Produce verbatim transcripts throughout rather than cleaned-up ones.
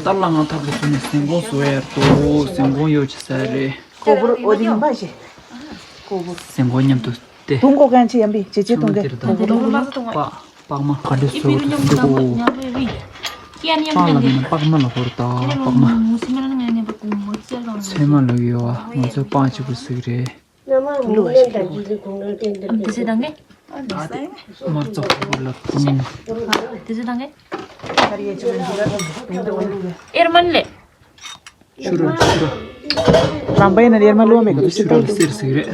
ལ་ང་ཐབ་ལ་བཙུགས་ནས་སེང་གོང་བཟོ་ཡར་འདུག་སེང་གོང་ཡོད་ཅི་ས་རེད། ཀོ་བུར་ཨོ་དི་ཡིན་པ་ཞེ། ཀོ་བུར། སེང་གོང་མཉམ་དུ་སྟེ། དུང་གོ་གན་ཆེ་ཡམ་པི་ཅེ་ཅེ་དུང་གེ། དུང་གོ་དུང་གོ། པགས་པགས་མ་ག་འདྲ་བཟོ་འདུག་གོ། པགས་ལ་ནི་པགས་མ་ལ་ཧོར་ད་པགས་མ། ཚོད་མ་ལོག་ཡོད་བ་ང་ཚོའི་པང་གཅིག་པུ་ཟིག་རེད། དེ་ཚོ་དང་གི་དེ་ཚོ་དང་གི་ཨེར་མན་ལེ། ཆུ་ར་ཆུ་ར། རམ་པ་ཡིན་ན་ཡར་མ་ལོ་མེད་གི། ཆུ་ར་གསེར་ཟིག་རེད།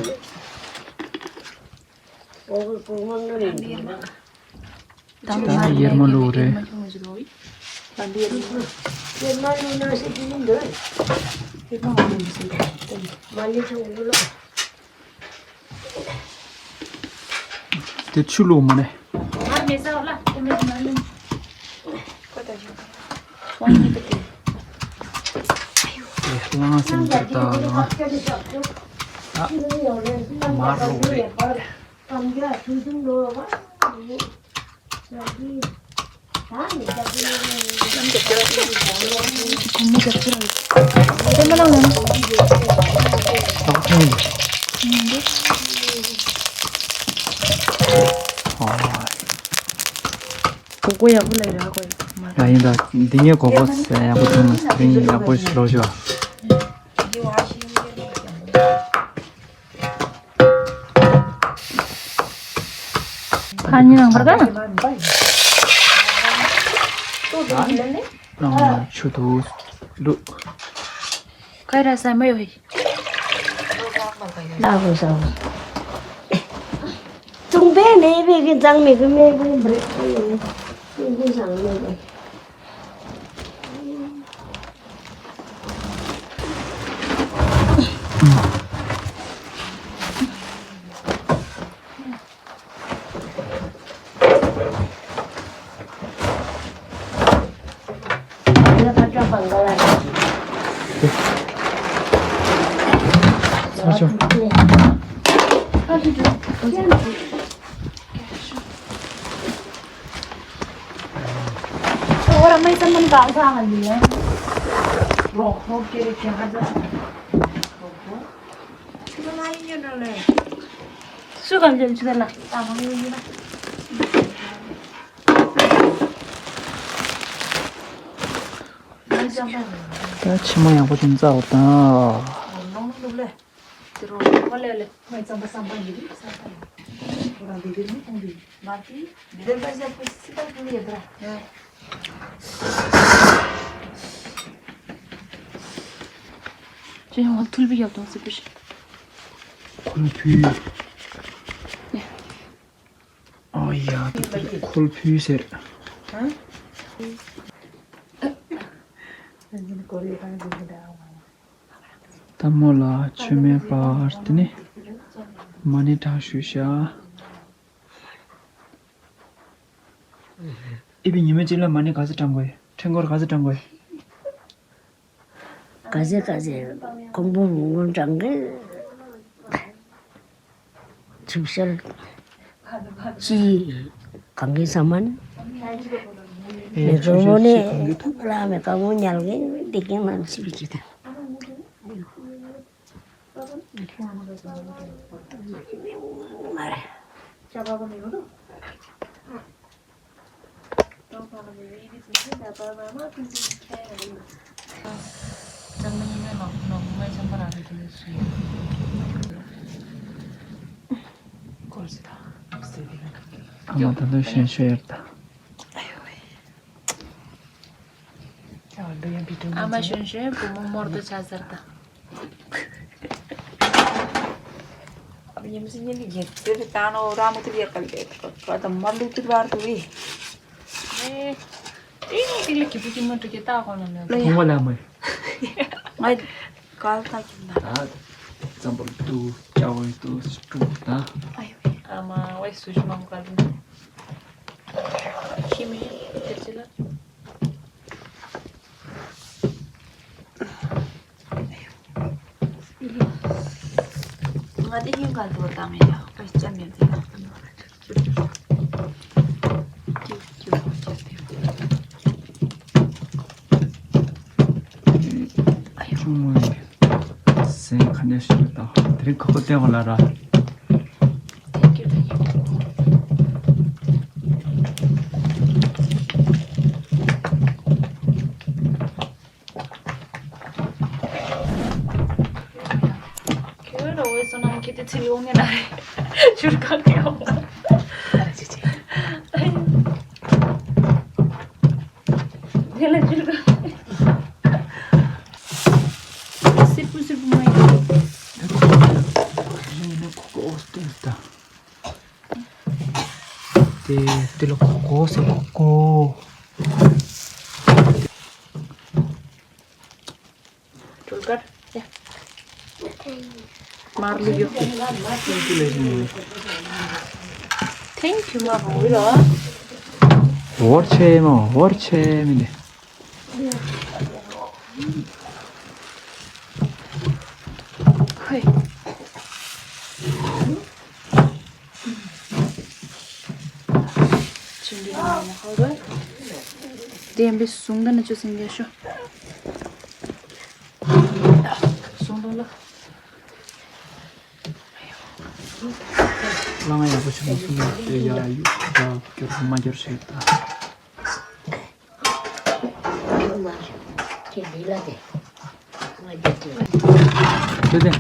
ད་ཡར་མ་ལོ་རེད། དེ་ཆུ་ལོག་མ་ནས། ལངས་སེམས་ཀྱི་ད་ལངས། ཨ། མར་ལོག་རེད། གོ་གོ་ཡག་པོ་ལས་རག་གོ་ཡ། ཡ་ཡིན་ད། འདི་ངའི་གོ་གོ་ཟེར་ཡག་པོ་ཐོན་མ་སོང་། དེ་རིང་ཡག་པོ་ཞིག་ལོག་ཤོག་ཁ་ཉིན་ནང་བར་ག་ན། ནང་ཆུ་དུ་ལུ། ཁ་ར་ས་མ་ཡོ་ཧི། ལ་ཧོ་ས་ཧོ། ཙུང་པའི་མེ་བེ་གི་ཙང་མེ་གི་མེ་བེ་བེ་ཙུང་པའི་ཙང་མེ་བེ། སུ་གང་འཇལ་ཆུ་ལ། ད་ཕྱེ་མ་ཡག་པོ་དེ་འཛའ་བ་དང་། ཁོལ་ཕུལ། ཨོ་ཡ། དེ་དེར་ཁོལ་ཕུལ་ཟེར། ད་མོ་ལ་མཆོད་མེ་སྤར་དེ་ནས་མ་ཎི་བགྲང་ཞུ་བྱ། ཨི་བི་ཉི་མ་གཅིག་ལ་མ་ཎི་ག་ཚོད་བགྲང་དགོས། ཕྲེང་སྐོར་ག་ཚོད་བགྲང་དགོས། ག་ཚོད་ག་ཚོད་ཁོང་པོ་མུན་ཁུང་བགྲང་གི། ཆུ་ཤེལ་ཅི་གང་གི་ས་མ་ནི། མེ་གང་མོ་ནི་ར་མེ་གང་མོ་ཉལ་གི་འདི་གི་མ་ཤི་བི་ཅི་ད། ཨ་མ་ད་དུང་གཞོན་གཞོན་ཡོད་ད། ཨ་མ་གཞོན་གཞོན་བུ་མོ་མོར་དུ་ཆ་ཟེར་ད། ཨ་མ་ཉམས་སུ་ཉན་གི་ཡེ་དེ་རེ་ད་ནོ་ར་མོ་དུ་ཡེ་ག་ལེ་ཀ་ད་མ་ལུ་དུ་བར་དུ་བི། ཨེ། ཏིང་ཏིང་ལ་གི་བུ་གི་མོ་དུ་གི་ད་གོ་ན་ལེ། ད་ཡོང་བ་ལ་མ། ང་གལ་ད་གི་ན། ད་ཙམ་པོ་དུ་ཅའོ་དུ་ཀྲུ་ད། ཨ་མ་ཝེ་སུ་ཤི་མང་ག་ལུ། ཁྱི་མི་དེ་ཅི་ལ། ང་དེ་ཡིན་ག་འདུག་དང་ཡག་པོ་ཅམ་ཡོད་དེ་ཡག་པོ་འདུག་ཅུ་ཅུ་ཅུ་ཅུ་ཅུ། ཨུམ། སེམས་ཁ་ནས་ཤི་ད། དེ་རིང་ཁོ་ཁོ་བསྟན་འོ་ལ་ར། Thank you, thank you. ཁྱོད་ར་འོས་སོ་ནམ་ཁྱེད་དེ་ཚིག་ཡོང་ངེ་ན་རེ། ཞུར་གང་གི་ཡོང་ང་། དེ་ལ་ཞུར་གང་། སིར་པུ་སིར་པུ་མ་ཡིན། དེ་དེ་ལ་གོ་གོ་ཟེར་གོ་གོ། ཊུལ་ཀར། ཡ། མར་ལུ་ཡོ། Thank you མ་ཧོ་ར། ཝར་ཆེ་མ་ཝར་ཆེ་མི་ནི། ཧོꯏ། ཅི་འདྲ་ཡིན་ན་ཧོ་ར། དེ་ཡིན་པའི་གསུང་ད་ན་ཅོ་སེང་གེ་ཤོ། གསུང་ད་ལ། ལང་ཡག་པོ་ཆུང་སུ་ནས་དེ་ཡ་ཡུ་ད་སྐྱོར་མ་སྐྱོར་བྱེད་ད། དེ་དེ།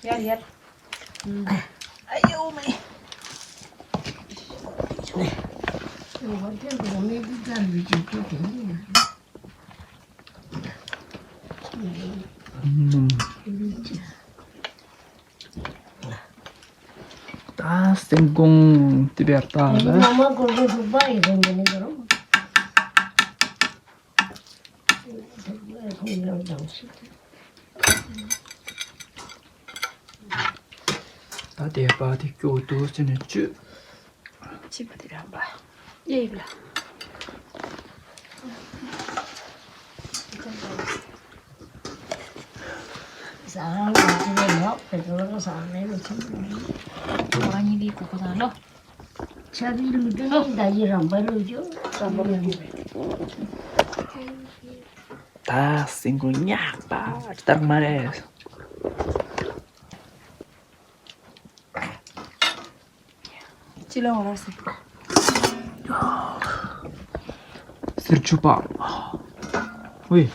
ཡར་ཡར། ཨ་ཡོ་མེ། ད་སེང་གོང་དེ་བེར་ད་ལ། ད་དེ་པ་དེ་སྐྱོ་དུ་ཟེར་ནས་བཅུ། ཅི་པ་དེ་རང་པ། ཡེ་ཡིབ་ལ། ཟ་ཧང་ལ་ཅི་རེད་ལོག་པའི་གོ་ལོག་ཟ་ཧང་ལ་ཅི་རེད། ང་གཉིས་ཀྱི་གོ་གོ་ཟ་ལོ། ཆ་རི་ལུ་དུ་ནི་ད་ཡི་རང་པ་རུ་ཅོ། རང་པ་རུ་ཅོ། ད་སེང་གོ་ཉག་པ་ལྟར་མ་རེད། ཅི་ལ་འོ་ར་སེ། སེར་ཆུ་པ། ཝེ།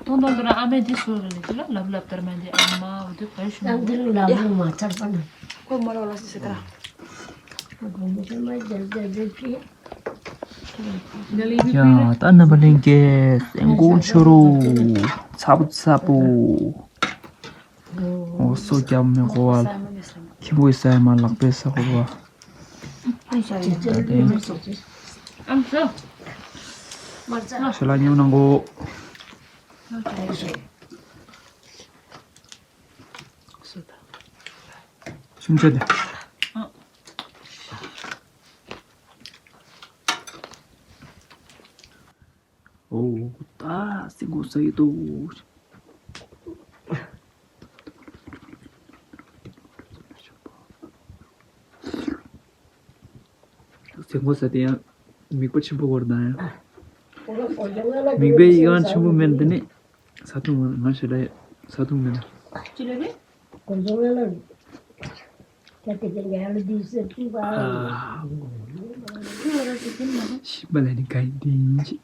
ཏོང་ཏོང་ཏོ་ར་ཨ་མེ་དེ་སུ་ར་ལེ་ཅི་ལ་ལབ་ལབ་ཏར་མ་དེ་ཨ་མ་འོ་དེ་བེ་ཤུ་ན། ཏང་དེ་ལབ་ལབ་མ་ཚར་པ་ན། ཁོ་མོ་ལ་འོ་ར་སེ་སེ་ཏ་ར། ཁོ་མོ་ཚོ་མ་རྒྱབ་རྒྱབ་རྒྱབ་ཅི། ཡ་ད་ནམ་པ་ལེན་གེ་སེང་གོང་ཆུ་རུ་ཚ་པོ་ཚ་པོ། འོ་སོ་རྒྱབ་མི་གོ་བ། ཁྱི་མོའི་ས་ཡ་མ་ལག་པའི་ས་གོ་བ། ཨམ་སོ། ཤ་ལ་ཉོ་ནང་གོ། སུམ་ཆ་དེ། ཨོ། ད་སེང་གོང་ཟ་ཡི་འདུག་སེང་གོང་ཟ་དེ་ཡང་མིག་པ་ཆེན་པོ་བོར་ན་ཡང་། མིག་པའི་ཡིད་དབང་ཆེན་པོ་མེད་འདི་ནི། ས་དུང་ང་ཞེ་ལ་ས་དུང་མེད་ན། ཅི་ལ་རེད། ཨ། ཤི་མ་ལ་ནི་ག་ཡིན་དེ་ཡིན་ཅི།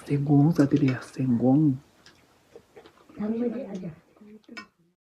སེང་གོང་ས་དེ་ལ་ཡ་སེང་གོང་།